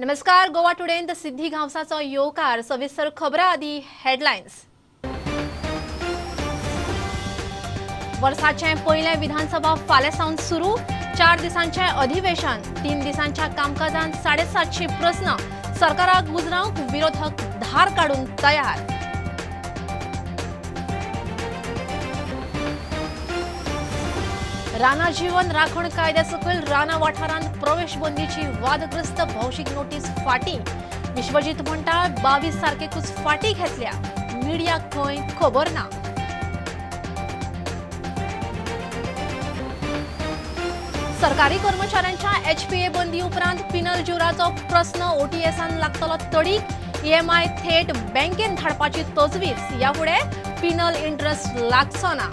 नमस्कार, गोवा टुडेंत सिद्धी गांवसाचो येवकार. सविस्तर खबरां आदी हेडलायन्स. वर्साचें पयलें विधानसभा फाल्यां सावन सुरू. 4 दिसांचें अधिवेशन. 3 दिसांच्या कामकाजांत 750 प्रस्न. सरकाराक गुजरावंक विरोधक धार काडून तयार. राना जीवन राखण कायद्या सकयल राना वाठारांत प्रवेश बंदीची वादग्रस्त भौशीक नोटीस फाटी. विश्वजीत म्हणटा 22 तारखेकूच फाटी घेतल्या, मिडिया खंय खबर ना. सरकारी कर्मचाऱ्यांच्या एचपीए बंदी उपरांत पिनल ज्युराचो प्रस्न ओटीएसान लागतलो तडीक. ईएमआय थेट बँकेन धाडपाची तजवीज. ह्या फुडें पिनल इंट्रस्ट लागचो ना.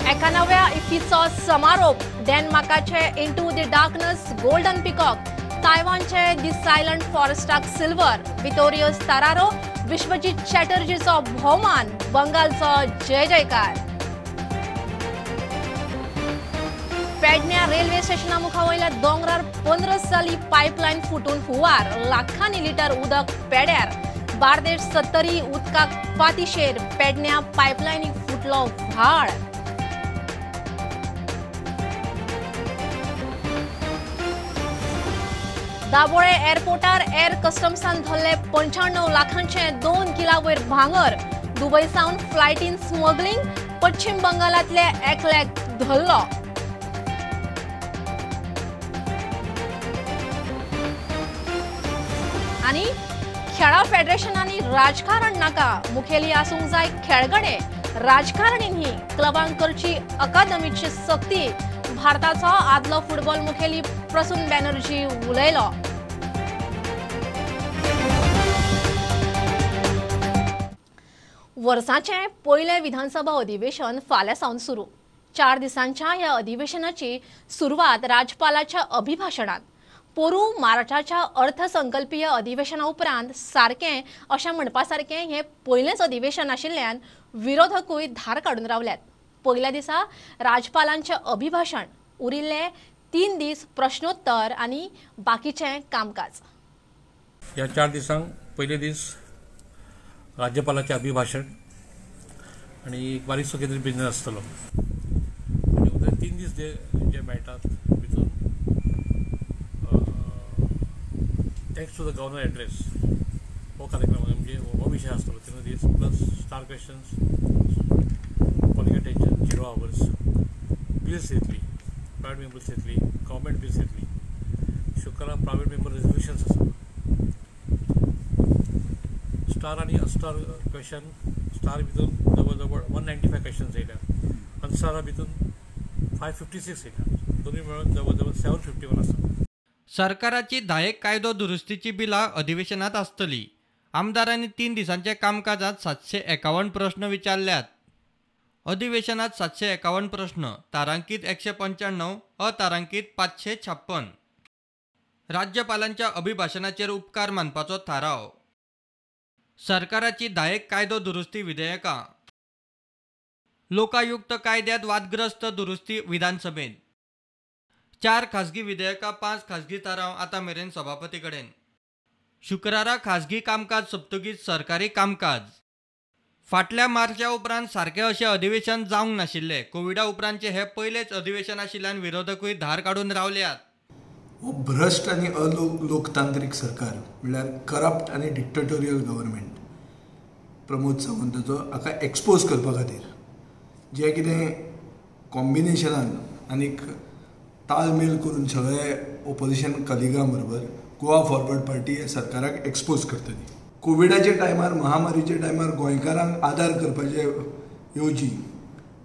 एकानव्या इफ्फीचो समारोप. डेन्मार्काचे Into the Darkness golden peacock, तायवानचे the silent फॉरेस्टाक सिल्वर. वितोरियो स्तारारो, विश्वजीत चॅटर्जीचो भोवमान, बंगालचो जय जयकार. पेडण्या रेल्वे स्टेशना मुखा वयल्या दोंगरार 15 साली पायपलायन फुटून हुंवार. लाखांनी लिटर उदक पेड्यार. बार्देश 70 उदकाक पातिशेर. पेडण्या पायपलायनीक फुटलो व्हाळ. दाबोळे एअरपोर्टार एअर कस्टम्सान धरले 95 लाखांचे 2 किला वयर भांगर. दुबय सावन फ्लायटीन स्मगलिंग. पश्चिम बंगालांतले एकल्याक धरलो. आनी खेळां फेडरेशनांनी राजकारण नाका, मुखेली आसूंक जाय खेळगडे, राजकारणी न्ही. क्लबांक करची अकादमीची सक्ती. भारताचो आदलो फुटबॉल मुखेली प्रसून बॅनर्जी उलयलो. वर्साचें पयलें विधानसभा अधिवेशन फाल्यां सावन सुरू. 4 दिसांच्या ह्या अधिवेशनाची सुरवात राज्यपालाच्या अभिभाशणान. पोरूं मार्चाच्या अर्थसंकल्पीय अधिवेशना उपरांत सारकें अशें म्हणपा सारकें हें पयलेंच अधिवेशन आशिल्ल्यान विरोधकूय धार काडून रावल्यात. पयल्या दिसा राज्यपालांचें अभिभाशण, उरिल्ले 3 दीस प्रश्नोत्तर आनी बाकीचें कामकाज. ह्या 4 दिसांक पयले दीस राज्यपालाचें अभिभाशण आनी एक बारीकसो कितें तरी बिजनेस आसतलो. आनी उरिल्ले 3 दीस जे जे मेळटात भितून thanks to the governor address हो कार्यक्रम म्हणजे हो विशय आसतलो 3 दीस, plus star questions, calling attention, 0 hours, bills येतली, प्रायवेट मेंबर्स येतली, गव्हर्मेंट बिल्स येतली. शुक्रारा प्रायवेट मेंबर रेजोल्युशन्स आसा. स्टार आनी अस्टार क्वेश्चन, स्टार भितून जवळ जवळ 195 क्वेश्चन्स येयल्या, अनस्टारा भितून 556 येयल्या, दोनूय मेळून जवळ जवळ 751 आसा. सरकाराची 10 कायदो दुरुस्तीची बिलां अधिवेशनात आसतली. आमदारांनी 3 दिसांच्या कामकाजात 751 प्रश्न विचारल्यात. अधिवेशनात 751 प्रश्न, तारांकित 195, अतारांकित 556. राज्यपालांच्या अभिभाशणाचेर उपकार मानपाचो थाराव. सरकाराची 10 कायदो दुरुस्ती विधेयकां. लोकायुक्त कायद्यात वादग्रस्त दुरुस्ती विधानसभेत. 4 खासगी विधेयकां, 5 खासगी थाराव आतां मेरेन सभापती कडेन. शुक्रारा खासगी कामकाज सोंपतकीच सरकारी कामकाज. फाटल्या मार्चा उपरांत सारकें अशें अधिवेशन जावंक नाशिल्लें. कोविडा उपरांतचें हें पयलेंच अधिवेशन आशिल्ल्यान विरोधकूय धार काडून रावल्यात. हो भ्रश्ट आनी अलोकतांत्रीक सरकार म्हणल्यार करप्ट आनी डिक्टेटोरियल गव्हर्मेंट प्रमोद सावंताचो हाका एक्सपोज करपा खातीर जें कितें कॉम्बिनेशनान आनीक तालमेल करून सगळे ओपोजिशन कलिगां बरोबर गोवा फॉरवर्ड पार्टी हे सरकाराक एक्सपोज करतली. कोविडाच्या टायमार, महामारीच्या टायमार गोंयकारांक आदार करपाचे येवजी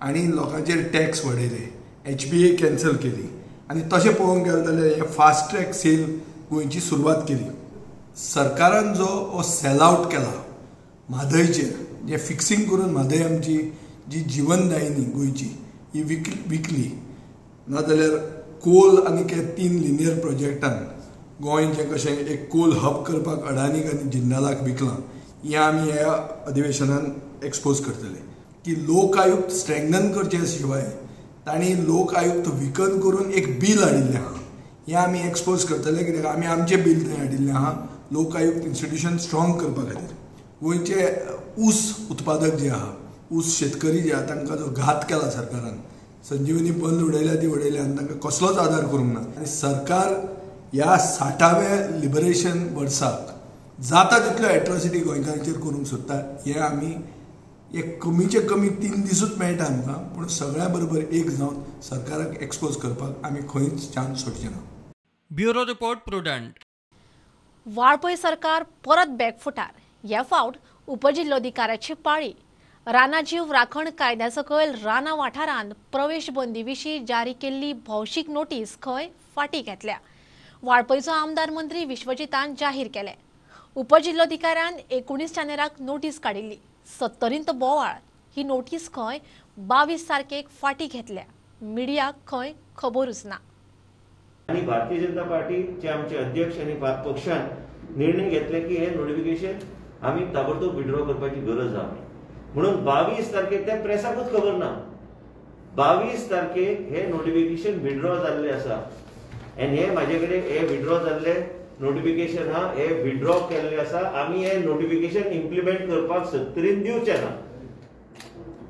आनी लोकांचेर टॅक्स वाडयले, एचपीए कॅन्सल केली आनी तशें पळोवंक गेलें जाल्यार हे फास्ट ट्रॅक सेल गोंयची सुरवात केली. सरकारान जो हो सेल आवट केला म्हादयचेर, जें फिक्सिंग करून म्हादय आमची जी जिवनदायिनी गोंयची ही विकली, नाजाल्यार कोल आनी 3 लिनियर प्रोजेक्टान गोंय जें कशें एक कोल हब करपाक अडानीक आनी जिंदालाक विकलां, हें आमी ह्या अधिवेशनान एक्सपोज करतले. की लोकायुक्त स्ट्रेंगन करचे शिवाय तांणी लोक आयुक्त विकन करून एक बील हाडिल्लें आहा. हें आमी एक्सपोज करतले कित्याक आमी आमचें बील थंय हाडिल्लें आहा लोक आयुक्त इन्स्टिट्यूशन स्ट्रॉंग करपा खातीर. गोंयचे ऊस उत्पादक जे आहा, ऊस शेतकरी जे आहा, तांकां जो घात केला सरकारान, संजीवनी बंद उडयल्या ती उडयल्या आनी तांकां कसलोच आदार करूंक ना. आनी सरकार ह्या 60व्या लिबरेशन वर्साक जाता तितल्यो एट्रॉसिटी गोंयकारांचेर करूंक सोदता. हें आमी एक कमीचे कमी 3 दिसूच मेळटा आमकां, पूण सगळ्या बरोबर एक जावन सरकाराक एक्सपोज करपाक आमी खंयच चान्स सोडचे ना. Bureau report, Prudent. Valpoi सरकार परत बॅकफुटार. हे फावट उपजिल्लोधिकाऱ्याची पाळी. रानाजीव राखण कायद्या सकयल राना वाठारांत प्रवेश बंदी विशीं जारी केल्ली भौशीक नोटीस खंय फाटीं घेतल्या. वाळपयचो आमदार मंत्री विश्वजितान जाहीर केलें. उपजिल्लोधिकाऱ्यान 19 जानेराक नोटीस काडिल्ली. 70 बोवाळ. ही नोटीस खंय 22 तारखेक फाटीं घेतल्या. मिडियाक खंय खबरूच ना. आनी भारतीय जनता पार्टीचे आमचे अध्यक्ष आनी पक्षान निर्णय घेतले की हे नोटिफिकेशन आमी ताबडतोब विड्रॉ करपाची गरज आहा. म्हणून 22 तारखेक त्या प्रेसाकूच खबर ना, 22 तारखेक हे नोटिफिकेशन विड्रॉ जाल्ले आसा. आनी हे म्हाजे कडेन हे विड्रॉ जाल्ले नोटिफिकेशन हा, हे विड्रॉ केल्ले आसा. आमी हे नोटिफिकेशन इम्प्लिमेंट करपाक सत्तरीन दिवचे ना.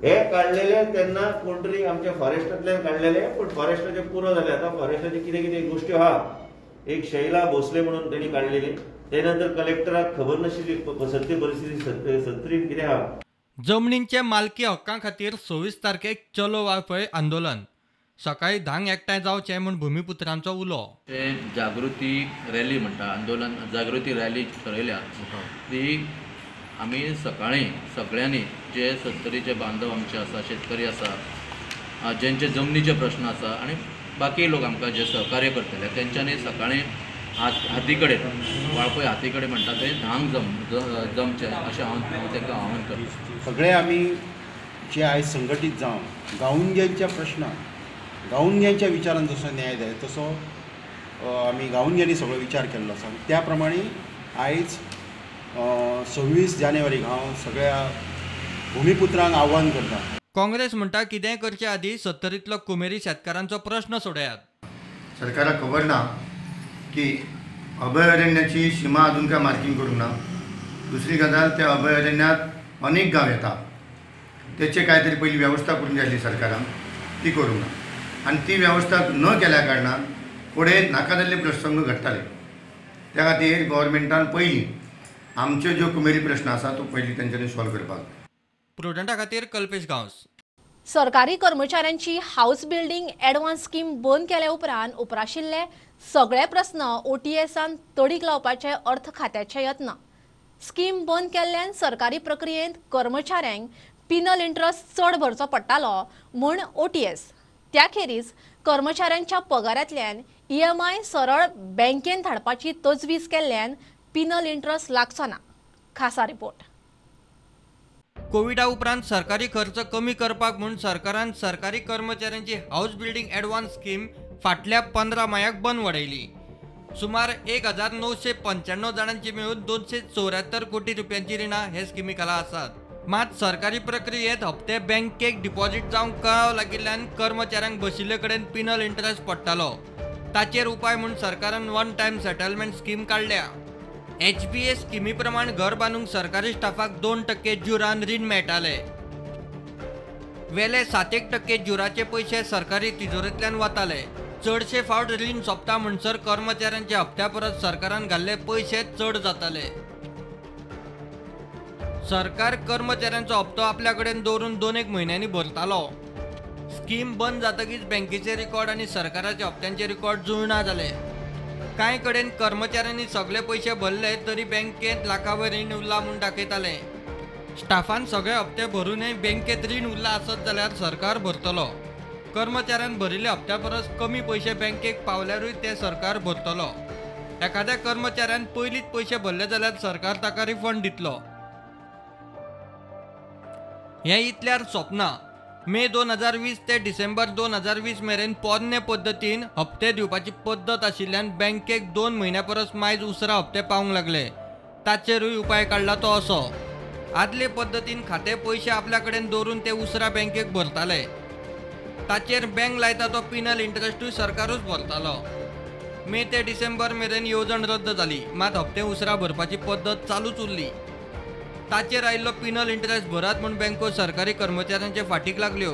हे काडलेले तेन्ना कोण तरी आमच्या फॉरेस्टांतल्यान काडलेले, पूण फॉरेस्टाचे पुरो जाले. आतां फॉरेस्टाचे कितें कितें गोश्टी आहा. एक शैला भोसले म्हणून तेणी काडलेली, ते नंतर कलेक्टराक खबर नाशिल्ली सत्य परिस्थिती सत्तरीन कितें आहा. जमनींचे मालकी हक्कां खातीर 26 तारखेक चलो वाळपय आंदोलन. सकाळी 10 एकठांय जावचें म्हूण भुमिपुत्रांचो उलो. ते जागृती रॅली म्हणटा, आंदोलन जागृती रॅली ठरयल्या ती आमी सकाळी सगळ्यांनी जे सत्तरीचे बांधव आमचे आसा, शेतकरी आसा, जेंचे जमनीचे प्रश्न आसा आनी बाकी लोक आमकां जे सहकार्य करतले तेंच्यांनी सकाळी हाती कडेन वाळपय हाती कडेन म्हणटा ते 10 जमचें अशें हांव तांकां आव्हान करता. सगळे आमी जे आयज संघटीत जावन गावुनग्यांच्या प्रश्नान, गावुनग्यांच्या विचारान जसो न्याय जाय तसो आमी गावुनग्यांनी सगळो विचार केल्लो आसा. त्या प्रमाणे आयज 26 जानेवारीक हांव सगळ्या भुमिपुत्रांक आव्हान करता. काँग्रेस म्हणटा कितेंय करचे आदीं सत्तरींतलो कुमेरी शेतकारांचो प्रश्न सोडयात. सरकाराक खबर ना की अभयारण्याची सीमा अजून काय मार्किंग करूंक ना. दुसरी गजाल, त्या अभयारण्यात अनेक गांव येता, तेचे काय तरी पयली वेवस्था करूंक जाय आसली सरकारान, ती करूंक ना. आनी ती वेवस्था न केल्या कारणान फुडें नाका जाल्ले प्रसंग घडटाले. त्या खातीर गव्हर्मेंटान पयलीं आमच्यो ज्यो कुमेरी प्रश्न आसा तो पयलीं तेंच्यांनी सॉल्व करपाक. प्रुडंटा खातीर कल्पेश गांवस. सरकारी कर्मचाऱ्यांची हाऊस बिल्डिंग ॲडव्हान्स स्कीम बंद केल्या उपरांत उप्राशिल्ले सगळे प्रस्न ओटीएसान तडीक लावपाचे अर्थ खात्याचे यत्न. स्कीम बंद केल्ल्यान सरकारी प्रक्रियेंत कर्मचाऱ्यांक पिनल इंट्रस्ट चड भरचो पडटालो म्हूण ओटीएस. त्या खेरीज कर्मचाऱ्यांच्या पगारांतल्यान ईएमआय सरळ बँकेन धाडपाची तजवीज केल्ल्यान पिनल इंट्रस्ट लागचो ना. खासा रिपोर्ट. कोविडा उपरांत सरकारी खर्च कमी करपाक म्हूण सरकारान सरकारी कर्मचाऱ्यांची हाऊस बिल्डिंग ॲडव्हान्स स्कीम फाटल्या 15 मायाक बंद वडयली. सुमार 1995 जाणांची मेळून 274 कोटी रुपयांची रिणां हे स्किमी खाला आसात. मात सरकारी प्रक्रियेत हप्ते बँकेक डिपॉझिट जावंक कळाव लागिल्ल्यान कर्मचाऱ्यांक बशिल्ले कडेन पिनल इंट्रस्ट पडटालो. ताचेर उपाय म्हूण सरकारान वन टायम सेटलमेंट स्कीम काडल्या. एचबीए स्किमी प्रमाण घर बांदूंक सरकारी स्टाफाक 2% ज्युरान रीण मेळटाले. वेले 7% ज्युराचे पयशे सरकारी तिजोरेंतल्यान वताले. चडशे फावट रीण सोंपता म्हणसर कर्मचाऱ्यांच्या हप्त्या परस सरकारान घाल्ले पयशे चड जाताले. सरकार कर्मचाऱ्यांचो हप्तो आपल्या कडेन दवरून 2-1 म्हयन्यांनी भरतालो. स्कीम बंद जातकीच बँकेचे रिकॉर्ड आनी सरकाराच्या हप्त्यांचे रिकॉर्ड जुळना जाले. कांय कडेन कर्मचाऱ्यांनी सगळे पयशे भरले तरी बँकेत लाखावर रीण उरला म्हूण दाखयताले. स्टाफान सगळे हप्ते भरूनय बँकेत रीण उरला आसत जाल्यार सरकार भरतलो. कर्मचाऱ्यान भरिल्ल्या हप्त्या परस कमी पयशे बँकेक पावल्यारूय ते सरकार भरतलो. एखाद्या कर्मचाऱ्यान पयलींच पयशे भरले जाल्यार सरकार ताका रिफंड दितलो. हें इतल्यार सोंपना. मे 2020 ते डिसेंबर 2020 मेरेन पोरणे पद्दतीन हप्ते दिवपाची पद्दत आशिल्ल्यान बँकेक 2 म्हयन्या परस मायज उसरां हप्ते पावंक लागले. ताचेरूय उपाय काडला तो असो, आदले पद्दतीन खातें पयशे आपल्या कडेन दवरून ते उसरां बँकेक भरताले. ताचेर बँक लायता तो पिनल इंट्रस्टूय सरकारूच भरतालो. मे ते डिसेंबर मेरेन येवजण रद्द जाली, मात हप्ते उसरां भरपाची पद्दत चालूच उरली. ताचेर आयिल्लो पिनल इंट्रस्ट भरात म्हूण बँको सरकारी कर्मचाऱ्यांचे फाटीक लागल्यो.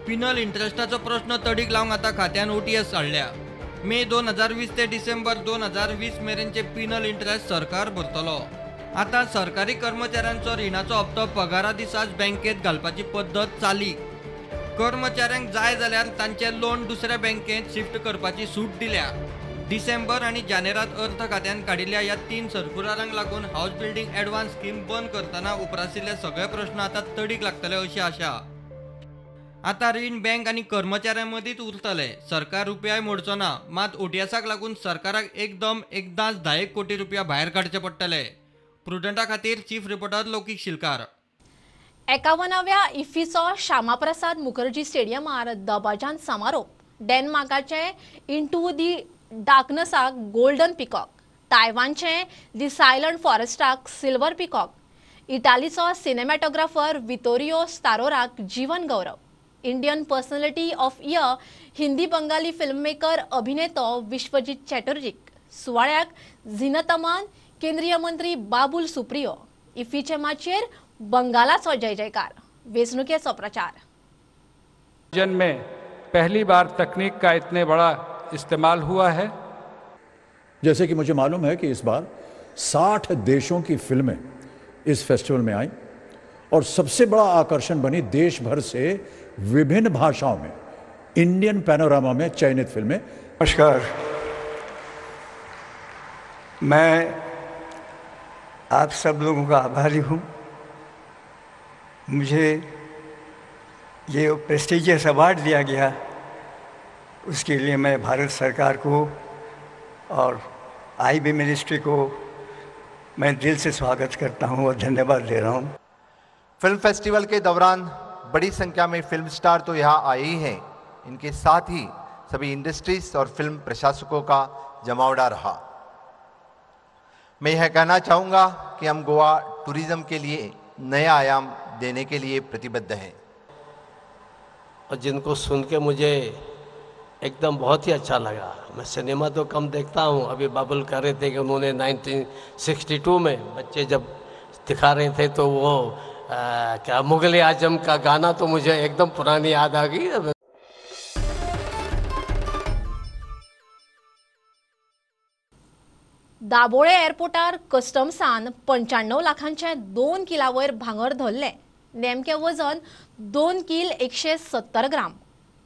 पिनल इंट्रस्टाचो प्रश्न तडीक लावंक आतां खात्यान OTS हाडल्या. मे 2020 ते डिसेंबर 2020 मेरेनचे पिनल इंट्रस्ट सरकार भरतलो. आतां सरकारी कर्मचाऱ्यांचो रिणाचो हप्तो पगारा दिसाच बँकेत घालपाची पद्दत चालीक. कर्मचाऱ्यांक जाय जाल्यार तांचे लोन दुसऱ्या बँकेत शिफ्ट करपाची सूट दिल्या. डिसेंबर आनी जानेरात अर्थ खात्यान काडिल्ल्या ह्या 3 सर्कुलरांक लागून हावस बिल्डिंग एडवान्स स्कीम बंद करतना उप्रासिल्ले सगळे प्रश्न आतां तडीक लागतले अशी आशा. आतां रीण बँक आनी कर्मचाऱ्यां मदींच उरतले. सरकार रुपयाय मोडचो ना, मात OTSाक लागून सरकाराक एकदम एकदांच 10 कोटी रुपया भायर काडचे पडटले. प्रुडंटा खातीर चीफ रिपोर्टर लौकीक शिलकार. 51व्या इफ्फीचो श्यामाप्रसाद मुखर्जी स्टेडियमार दबाज्यान समारोप. डेन्मार्काचे इंटू दी डार्कनसाक गोल्डन पिकॉक, तायवानचे दी सायलंट फॉरेस्टाक सिल्वर पिकॉक, इटालीचो सिनेमॅटोग्राफर वितोरियो स्तारोराक जीवन गौरव, Indian personality of year Hindi Bengali film maker अभिनेतो विश्वजीत चॅटर्जीक. सुवाळ्याक झिनत अमान, केंद्रीय मंत्री बाबूल सुप्रियो. इफ्फीचे माचयेर बंगालाचो जय जयकार. वेंचणुकेचो प्रचार. जन में पहली बार तकनीक का इतने बड़ा इस्तेमाल हुआ है. जैसे कि मुझे मालूम है कि इस बार 60 देशों की फिल्में इस फेस्टिवल में आई और सबसे बड़ा आकर्षण बनी देश भर से विभिन्न भाषाओं में इंडियन पैनोरामा में चयनित फिल्में. नमस्कार, मैं आप सब लोगों का आभारी हूँ. मुझे ये प्रेस्टिजियस अवार्ड दिया गया, उसके लिए मैं भारत सरकार को और IB ministry को मैं दिल से स्वागत करता हूं और धन्यवाद दे रहा हूं. फिल्म फेस्टिवल के दौरान बड़ी संख्या में फिल्म स्टार तो यहाँ आए ही हैं, इनके साथ ही सभी इंडस्ट्रीज और फिल्म प्रशासकों का जमावड़ा रहा. मैं यह कहना चाहूँगा कि हम गोवा टूरिज्म के लिए नया आयाम देने के लिए प्रतिबद्ध हैं. और जिनको सुन के मुझे एकदम बहुत ही अच्छा लगा. मैं सिनेमा तो कम देखता हूँ. अभी बाबुल कह रहे थे कि उन्होंने 1962 में बच्चे जब दिखा रहे थे तो वो क्या मुगल आजम का गाना, तो मुझे एकदम पुरानी याद आ गई. दाबोळे एअरपोर्टार कस्टम्सान 95 लाखांचे 2 किला वयर भांगर धरले. नेमके वजन 2 किल 170 ग्राम.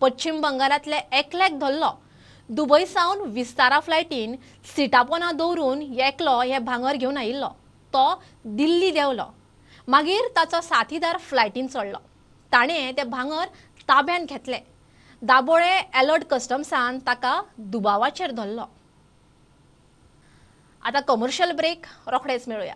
पश्चिम बंगालांतले एकल्याक धरलो. दुबय सावन विस्तारा फ्लायटीन सिटापोना दवरून एकलो हे भांगर घेवन आयिल्लो. तो दिल्ली देंवलो. मागीर ताचो साथीदार फ्लायटीन चडलो. ताणें तें भांगर ताब्यांत घेतलें. दाबोळे अलर्ट कस्टम्सान ताका दुबावाचेर धरलो. आतां कमर्शियल ब्रेक, रोखडेच मेळुया.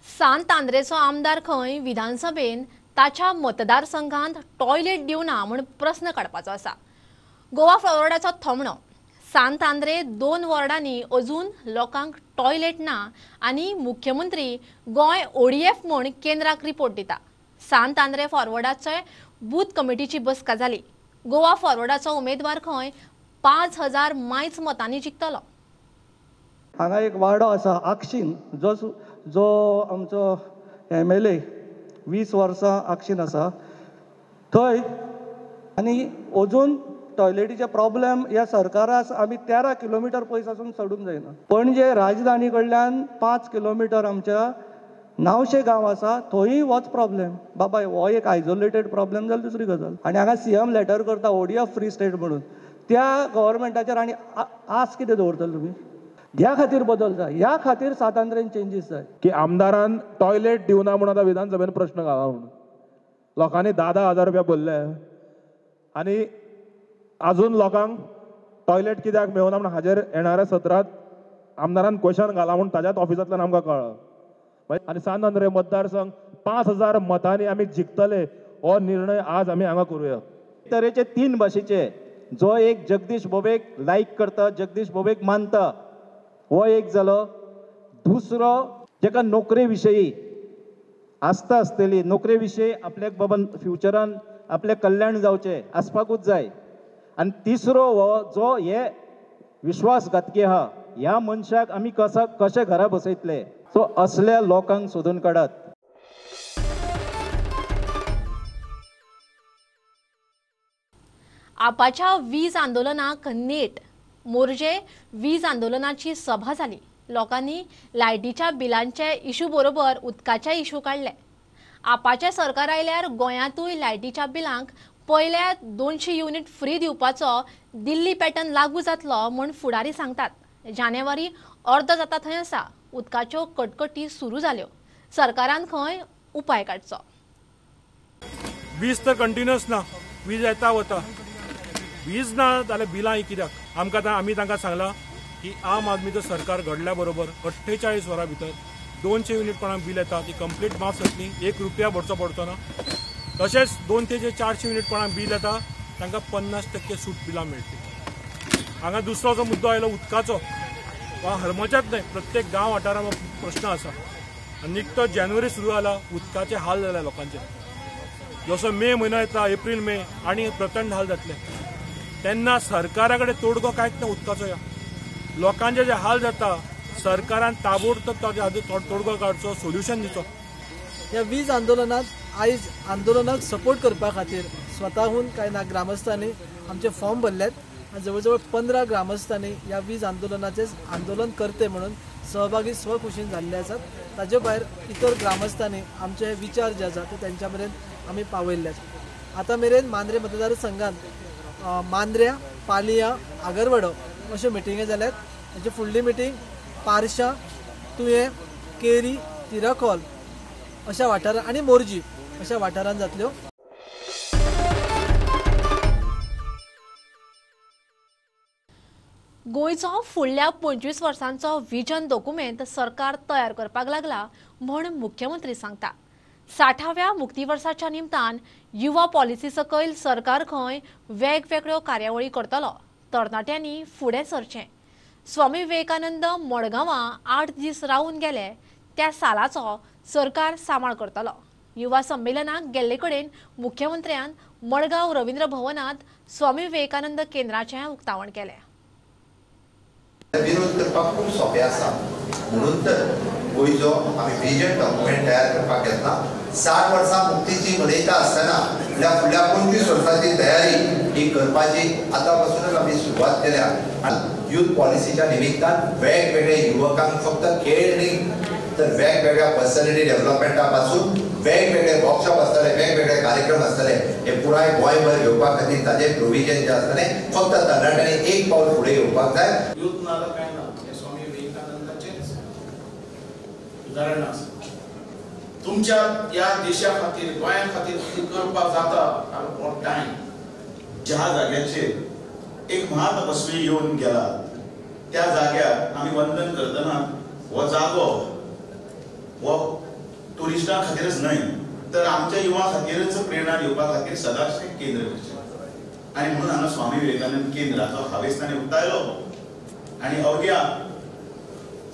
सांत आंद्रेचो आमदार खंय विधानसभेन ताच्या मतदारसंघांत टॉयलेट दिवना म्हूण प्रस्न काडपाचो आसा. गोवा फॉरवर्डाचो थोमणो. सांत आंद्रे 2 वॉर्डांनी अजून लोकांक टॉयलेट ना आनी मुख्यमंत्री गोंय ODF म्हूण केंद्राक रिपोर्ट दिता. सांत आंद्रे फॉरवर्डाचे बूथ कमिटीची बसका जाली. गोवा फॉरवर्डाचो उमेदवार खंय 5000 मायच मतांनी जिखतलो. हांगा एक वाडो आसा आक्षीन, जो जो आमचो MLA 20 वर्सां आक्षीन आसा थंय, आनी अजून टॉयलेटीचे प्रॉब्लेम ह्या सरकारास आमी 13 किलोमिटर पयस आसून चडूंक जायना. पणजे राजधानी कडल्यान 5 किलोमिटर आमच्या नावशे गांव आसा, थंयूय होच प्रॉब्लेम. बाबा हो एक आयसोलेटेड प्रॉब्लेम जाल्यार दुसरी गजाल. आनी हांगा CM letter करता ODF free state म्हणून, त्या गव्हर्मेंटाचेर आनी आस कितें दवरतले तुमी? ह्या खातीर बदल जाय, ह्या खातीर सांत आंद्रेन चेंजीस जाय. की आमदारान टॉयलेट दिवना म्हूण आतां विधानसभेन प्रश्न घाला म्हणून लोकांनी 10-10 हजार रुपया भरले आनी अजून लोकांक टॉयलेट कित्याक मेळना म्हूण हाजेर येणाऱ्या सत्रांत आमदारान क्वेश्चन घाला म्हूण ताज्याच ऑफिसांतल्यान आमकां कळ्ळो. आनी सांत आंद्रे मतदारसंघ 5000 मतांनी आमी जिखतले हो निर्णय आज आमी हांगा करुया. तरेचे 3 भाशेचे जो एक जगदीश बोबेक लायक करता, जगदीश बोबेक मानता, हो एक जालो. दुसरो जेका नोकरे विशयी आस्था आसतली, नोकरे विशयी आपल्याक बाबा फ्युचरान आपलें कल्याण जावचें आसपाकूच जाय. आनी तिसरो हो जो हे विश्वासघातकी आहा, ह्या मनशाक आमी कशें घरा बसयतले. सो असल्या लोकांक सोदून काडात. आपाच्या वीज आंदोलनाक नेट. मोरजे वीज आंदोलनाची सभा जाली. लोकांनी लायटीच्या बिलांचे इशू बरोबर उदकाचे इशू काडले. आपाचे सरकार आयल्यार गोंयांतूय लायटीच्या बिलांक पयल्या 200 युनिट फ्री दिवपाचो दिल्ली पॅटर्न लागू जातलो म्हूण फुडारी सांगतात. जानेवारी अर्द जाता थंय आसा, उदकाच्यो कटकटी सुरू जाल्यो. सरकारान खंय उपाय काडचो. वीज तर कंटिन्युअस ना, वीज येता वता, वीज ना जाल्यार बिलां ही कित्याक? आमकां आमी तांकां सांगलां की आम आदमीचो सरकार घडल्या बरोबर 48 वरां भितर 200 युनिट कोणाक बील येता ती कंप्लीट माफ जातली, 1 रुपया भरचो पडचो ना. तशेंच 200 ते 400 युनिट कोणाक बील येता तांकां 50% सूट बिलां मेळटली. हांगा दुसरो जो मुद्दो आयलो उदकाचो, वा हरमच्याच न्हय प्रत्येक गांव वाठारांत प्रश्न आसा. आनी निकतो जानेवारी सुरू जाला, उदकाचे हाल जाल्या लोकांचे. जसो मे म्हयनो येता, एप्रील मे आनी प्रचंड हाल जातले. तेन्ना सरकारा कडेन तोडगो कांयच ना उदकाचो. ह्या लोकांचे जे हाल जाता सरकारान ताबडतोब ताजे हाजेर तोडगो काडचो, सोल्युशन दिवचो. ह्या वीज आंदोलनात आयज आंदोलनाक सपोर्ट करपा खातीर स्वताहून कांय ना ग्रामस्थांनी आमचे फॉर्म भरल्यात आनी जवळ जवळ 15 ग्रामस्थांनी ह्या वीज आंदोलनाचे आंदोलन करते म्हणून सहभागी स्वखुशीन जाल्ले आसात. ताजे भायर इतर ग्रामस्थांनी आमचे विचार जे आसा ते तेंच्या मेरेन आमी पावयल्ले आसात. आतां मेरेन मांद्रे मतदारसंघात मांद्र्या, पालिया, आगरवाडो अश्यो मिटिंगी जाल्यात. हाची फुडली मिटींग पारशा, तुयें, केरी, तिराखोल अशा वाठारांत आनी मोरजी अशा वाठारांत जातल्यो. गोंयचो फुडल्या 25 वर्सांचो विजन दोकुमेंत सरकार तयार करपाक लागला म्हूण मुख्यमंत्री सांगता. 60व्या मुक्ती वर्साच्या निमतान युवा पॉलिसी सकयल सरकार खंय वेगवेगळ्यो कार्यावळी करतलो. तरणाट्यांनी फुडें सरचें. स्वामी विवेकानंद मडगांवां 8 दीस रावून गेले त्या सालाचो सरकार सांबाळ करतलो. युवा संमेलनाक गेल्ले कडेन मुख्यमंत्र्यान मडगांव रवींद्र भवनांत स्वामी विवेकानंद केंद्राचें उक्तावण केलें. विरोध करपाक खूब सोंपें आसा म्हणून तर गोंयचो आमी विजन डॉक्युमेंट तयार करपाक घेतला. 60 वर्सां मुक्तीची मनयता आसतना म्हणल्यार फुडल्या 25 वर्सांची तयारी ही करपाची आतां पासूनच आमी सुरवात केल्या. आनी यूथ पॉलिसीच्या निमित्तान वेगवेगळे युवकांक फक्त खेळ न्ही तर वेगवेगळ्या पर्सनॅलिटी डेव्हलपमेंटा पासून वेगवेगळे वर्कशॉप आसतले, वेगवेगळे कार्यक्रम आसतले, हे पुराय गोंयभर घेवपा खातीर ताजें प्रोविजन जें आसतलें फक्त तरणाट्यांनी एक पावल फुडें येवपाक जाय. यूथ ना जाल्यार कांय ना, हें स्वामी विवेकानंदाचेंच उदाहरण आसा. तुमच्या ह्या देशा खातीर, गोंया खातीर कितें करपाक जाता ताका हो टायम. ज्या जाग्याचेर एक महातपस्वी येवन गेला त्या जाग्यार आमी वंदन करतना हो जागो हो टुरिस्टां खातीरच न्हय तर आमच्या युवा खातीरच प्रेरणा दिवपा खातीर सदांच तें केंद्र करचें. आनी म्हणून हांगा स्वामी विवेकानंद केंद्राचो हावेस ताणें उक्तायलो आनी अवघ्या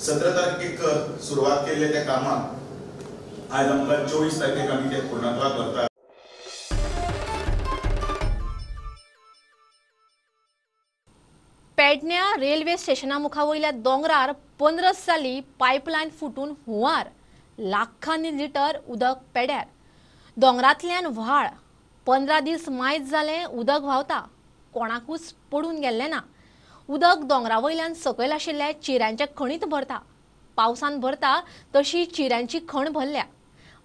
17 तारखेक सुरवात केल्ल्या त्या कामाक आयज आमकां 24 तारखेक आमी ते पूर्णत्वाक व्हरतात. पेडण्या रेल्वे स्टेशना मुखा वयल्या दोंगरार 15 साली पायपलायन फुटून हुंवार, लाखांनी लिटर उदक पेड्यार. दोंगरांतल्यान व्हाळ 15 दीस मायज जालें उदक व्हांवता, कोणाकूच पडून गेल्लें ना. उदक दोंगरा वयल्यान सकयल आशिल्ल्या चिऱ्यांच्या खणींत भरता, पावसान भरता तशी चिऱ्यांची खण भरल्या.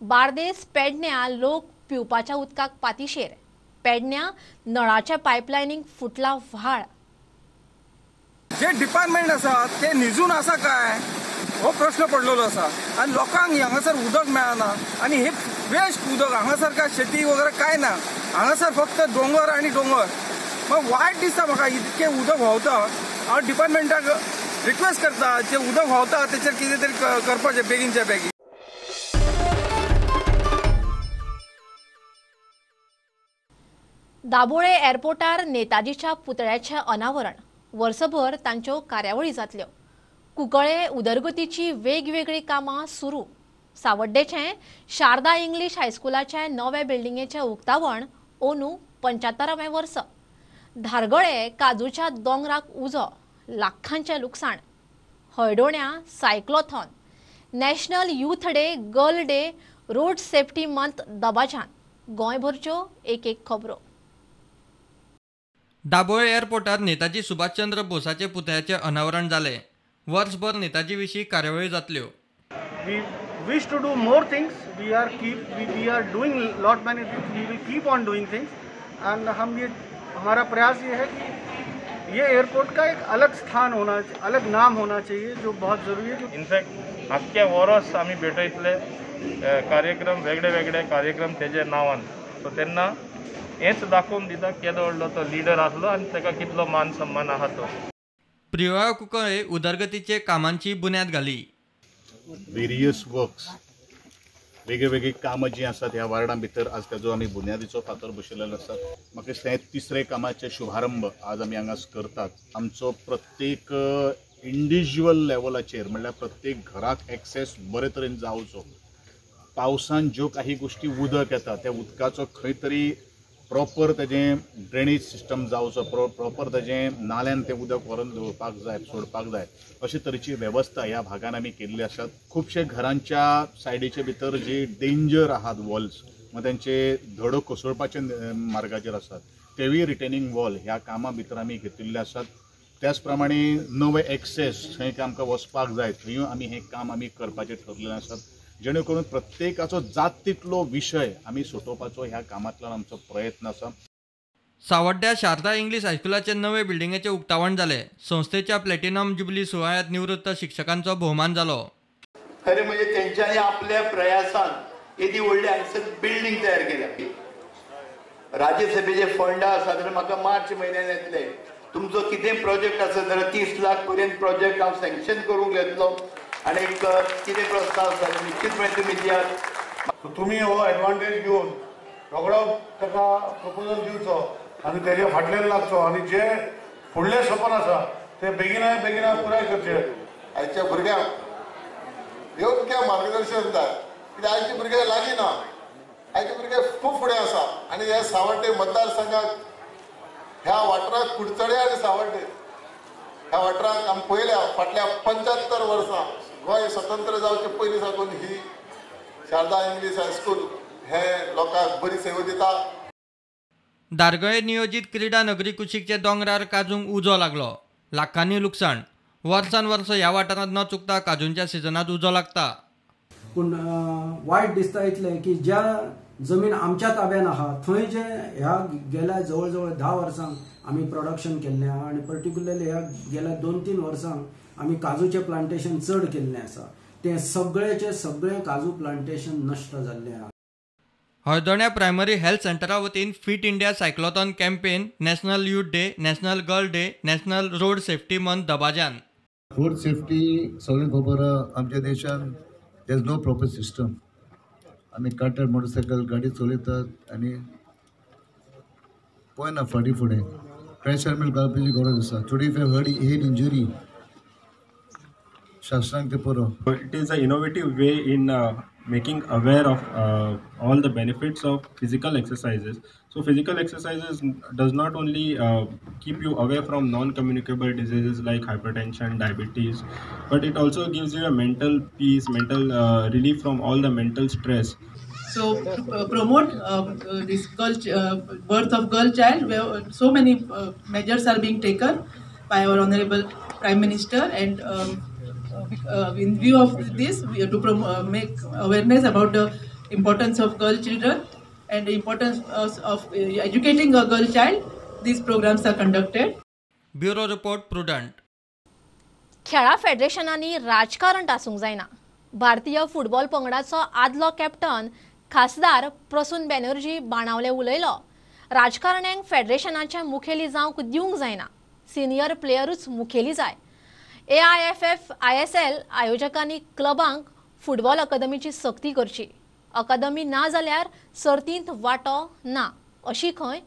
बार्देस पेडण्या लोक पिवपाच्या उदकाक पातिशेर. पेडण्या नळाच्या पायपलायनीक फुटला व्हाळ. जे डिपार्टमेंट आसा ते न्हिजून आसा काय हो प्रश्न पडलेलो आसा आनी लोकांक हांगासर उदक मेळना आनी हे वेस्ट उदक हांगासर काय शेती वगैरे काय ना, हांगासर फक्त दोंगर आनी दोंगर. मग वायट दिसता म्हाका इतकें उदक व्हांवता. हांव डिपार्टमेंटाक रिक्वेस्ट करता जे उदक व्हांवता तेचेर कितें तरी करपाचें बेगीनच्या बेगीन. दाबोळे एअरपोर्टार नेताजीच्या पुतळ्याचें अनावरण, वर्सभर तांच्यो कार्यावळी जातल्यो. कुंकळे उदरगतीची वेगवेगळीं कामां सुरू. सावड्डेचें शारदा इंग्लीश हायस्कुलाच्या नव्या बिल्डिंगेचें उक्तावण अंदू 75वें वर्स. धारगळे काजूच्या दोंगराक उजो, लाखांचें लुकसाण. हळदोण्या cyclothon, national youth day, girl day, road safety month दबाज्यान. गोंयभरच्यो एक एक खबरो. दाबोळे एअरपोर्टार नेताजी सुभाषचंद्र बोसाचे पुतळ्याचें अनावरण जालें. वर्सभर नेताजी विशीं कार्यावळी जातल्यो. We wish to do more things. We are doing lot many things. We will keep on doing things. And हम ये हमारा प्रयास ये है कि ये एयरपोर्ट का एक अलग स्थान होना, अलग नाम होना चाहिए, जो बहुत ज़रूरी है. इनफॅक्ट आख्या वरस आमी भेटयतले कार्यक्रम, वेगळे वेगळे कार्यक्रम तेजे नांवान. सो तेन्ना हेच दाखोवन दिता केदो व्हडलो तो लिडर आसलो आनी ताका कितलो मान सन्मान आहा तो. प्रियोळा कुंकळे उदरगतीचे कामांची बुन्याद घाली. वेरियस वर्क्स, वेगळे वेगळी कामां जीं आसात ह्या वार्डां भितर आज ताजो आमी बुन्यादीचो फातर बसयलेलो आसा. म्हाका दिसता हें तिसरें कामाचें शुभारंभ आज आमी हांगा करतात. आमचो प्रत्येक इंडिविज्युअल लेवलाचेर म्हणल्यार प्रत्येक घराक एक्सेस बरे तरेन जावचो. पावसान ज्यो काही गोश्टी उदक येता त्या उदकाचो खंय तरी प्रॉपर तेजें ड्रेनेज सिस्टम जावचो, प्रॉपर तेजें नाल्यान तें उदक व्हरून दवरपाक जाय, सोडपाक जाय, अशे तरेची वेवस्था ह्या भागान आमी केल्ली आसात. खुबशे घरांच्या सायडीचे भितर जे डेंजर आहात वॉल्स, मग तेंचे धडो कोसळपाचे मार्गाचेर आसात, तेवूय रिटेनिंग वॉल ह्या कामा भितर आमी घेतिल्ले आसात. त्याच प्रमाणे नवे एक्सेस थंय आमकां वचपाक जाय थंयूय आमी हें काम आमी करपाचें ठरलेलें आसात, जेणे करून प्रत्येकाचो जात तितलो विशय आमी सोटोवपाचो ह्या कामांतल्यान आमचो प्रयत्न आसा. सावड्ड्या शारदा इंग्लीश हायस्कुलाचे नवे बिल्डिंगेचें उक्तावण जालें. संस्थेच्या प्लॅटिनम जुबली सुवाळ्यांत निवृत्त शिक्षकांचो भोवमान जालो. खरें म्हणजे तेंच्यांनी आपल्या प्रयासान येदी व्हडली हांगसर बिल्डींग तयार केल्या. राज्यसभेचे फंड आसा जाल्यार म्हाका मार्च म्हयन्यान येतले. तुमचो कितें प्रोजेक्ट आसा जाल्यार 30 लाख पर्यंत प्रोजेक्ट हांव सँक्शन करूंक येतलो आनी कितें प्रस्ताव आसा निश्चितपणे तुमी दियात. तुमी हो एडवांटेज घेवन रोखडो ताका प्रपोजल दिवचो आनी तेजे फाटल्यान लागचो आनी जे फुडलें सपन आसा तें बेगिना बेगिना पुराय करचें. आयच्या भुरग्यांक योग्य मार्गदर्शन जाय, कित्याक आयचे भुरगे लागीं ना, आयचे भुरगे खूब फुडें आसा. आनी ह्या सावड्डे मतदारसंघाक ह्या वाठाराक कुडचडे आनी सावड्डे ह्या वाठाराक आमी पळयल्या फाटल्या 75 वर्सां गोंय स्वतंत्र जावचे पयलीं साकून ही शारदा इंग्लीश हायस्कूल हे लोकांक बरी सेवा दिता. दारगळे नियोजीत क्रीडा नगरी कुशीकच्या दोंगरार काजूंक उजो लागलो. लाखांनी लुकसाण. वर्सान वर्स ह्या वाठारांत न चुकता काजूंच्या सिजनांत उजो लागता. पूण वायट दिसता इतलें की ज्या जमीन आमच्या ताब्यान आहा थंय जे ह्या गेल्या जवळ जवळ 10 वर्सांक आमी प्रोडक्शन केल्लें आहा आनी पर्टिक्युलरली ह्या गेल्या 2-3 वर्सांक आमी काजूचें प्लांटेशन चड केल्लें आसा, तें सगळेचें सगळें काजू प्लांटेशन नश्ट जाल्लें आहा. हळदोण्या प्रायमरी हेल्थ सेंटरा वतीन fit India cyclothon campaign, national youth day, national girl day, national road safety month दबाज्यान. Road safety सगळें खबर आहा आमच्या देशान there is no proper system. आमी कांट्यार मोटरसायकल गाडी चलयतात आनी पळयना फाटीं फुडें. क्रॅश हेल्मेट घालपाची गरज आसा. Today if head injury शासनाक ते पुरो. It is a innovative way in making aware of all the benefits of physical exercises. So physical exercises does not only keep you away from non-communicable diseases like hypertension, diabetes, but it also gives you a mental peace, mental relief from all the mental stress. So to promote this girl, birth of girl child, where so many measures are being taken by our Honorable Prime Minister, and in view of this, we have to make awareness about the importance of girl children and the importance of educating a girl child. These programs are conducted. Bureau Report, Prudent. खेळां फेडरेशनांनी राजकारण आसूंक जायना. भारतीय football पंगडाचो आदलो captain खासदार प्रसून बॅनर्जी बाणावले उलयलो. राजकारण्यांक फेडरेशनाचे मुखेली जावंक दिवंक जायना, सिनियर प्लेयरूच मुखेली जाय. AIFF ISL आयोजकांनी क्लबांक फुटबॉल अकादमीची सक्ती करची. अकादमी ना जाल्यार सर्तींत वांटो ना अशी खंय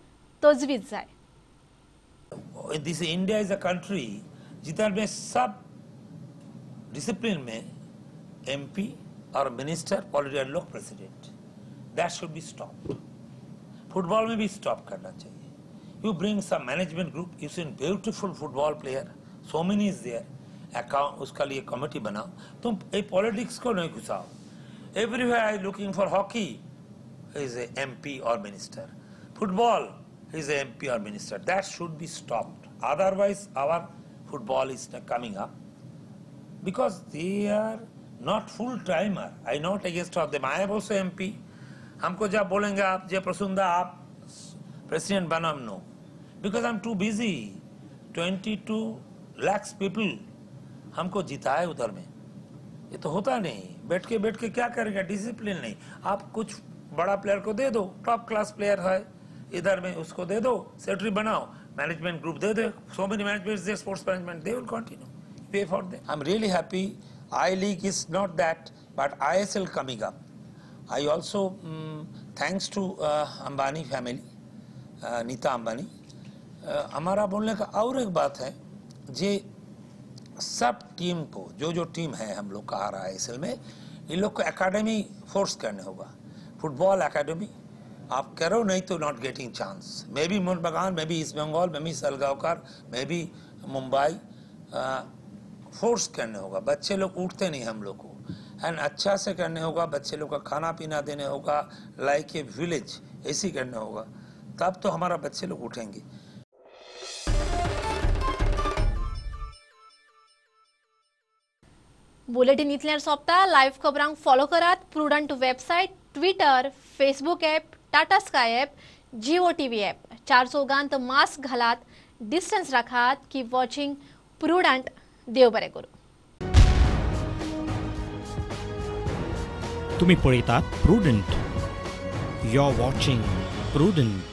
तजवीज जाय. This India is a country जिधर में सब डिसिप्लिन में MP Aur minister political log president, that should be stopped. Football में भी स्टॉप करना चाहिए. You bring some management group, you seen beautiful football player, so many is there, account उसका लिए committee बनाओ. तुम ये पॉलिटिक्स को नहीं घुसाओ. Everywhere I looking for hockey is a MP Aur minister, football is a MP Aur minister. That should be stopped. Otherwise our football is not coming up because they are not full timer. I not against of them. I am also MP. हमको जब बोलेंगे आप जय प्रसुंदा आप president बनो, no, because I am too busy. 22 lakh people हमको जिताए उधर में, ये तो होता नहीं. बैठ के क्या करेंगे, डिसिप्लिन नहीं. आप कुछ बड़ा प्लेयर को दे दो, टॉप क्लास प्लेयर है इधर में, उसको दे दो, सेक्रेटरी बनाओ, management group de do. So many management there, sports management, they will continue pay for them. I am really happy. I League is not that, but ISL coming up. I also thanks to Ambani family, Nita Ambani. हमारा बोलने का और एक बात है, जे सब team को, जो जो team है हम लोग का आ रहा है ISL में, इन लोग को एकेडमी फोर्स करने होगा. फुटबॉल एकेडमी आप करो, नहीं तो not getting chance. May be Mohun Bagan, may be East Bengal, may be Salgaocar, may be Mumbai, force करने होगा. बच्चे लोग उठते नहीं हम लोग को, एंड अच्छा से करने होगा. बच्चे लोग का खाना पीना देने होगा, लाइक ए विलेज ऐसी करने होगा, तब तो हमारा बच्चे लोग उठेंगे. बुलेटिन इतल्यार सोंपता. लायव्ह खबरांक फॉलो करात Prudent website, Twitter, Facebook app, Tata Sky app, Jio TV app. चार चौगांत मास्क घालात, डिस्टन्स राखात. Keep watching Prudent. देव बरें करूं. तुम्ही पळयतात Prudent. You are watching Prudent.